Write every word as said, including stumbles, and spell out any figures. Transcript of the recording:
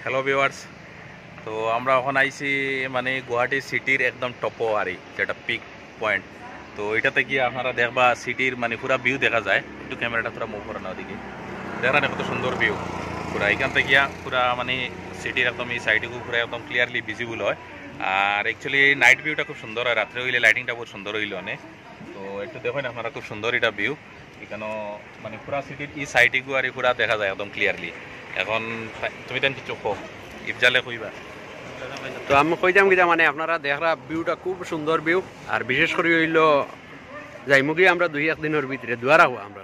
Hello viewers, তো আমরা এখন আইছি মানে গুয়াহাটি সিটির একদম টপো আর কি, যেটা পিক পয়েন্ট। তো এটাতে গিয়া আপনারা দেখবা সিটির মানে পুরা ভিউ দেখা যায়। একটু ক্যামেরাটা পুরা মুভ করে না ওদিকে, দেখা না কত সুন্দর ভিউ। পুরা এখান থেকে গিয়া পুরা মানে সিটির একদম এই সাইডটুকু পুরা একদম ক্লিয়ারলি ভিজিবল হয়। আর অ্যাকচুয়ালি নাইট ভিউটা খুব সুন্দর হয়, রাত্রে হইলে লাইটিংটা বহুত সুন্দর হইল অনেক। তো একটু দেখেন আপনারা, খুব সুন্দর এটা ভিউ। এখানে মানে পুরা সিটির এই সাইডটুকু আর পুরা দেখা যায় একদম ক্লিয়ারলি। এখন তুমি তেন কিছু কো, ইফজালে কইবা। তো আমি কইতাম কিতা, মানে আপনারা দেখরা ভিউটা খুব সুন্দর ভিউ, আর বিশেষ করে হইল যাইমুগি আমরা দুই এক দিনের ভিতরে দুয়ারা হওয়া আমরা।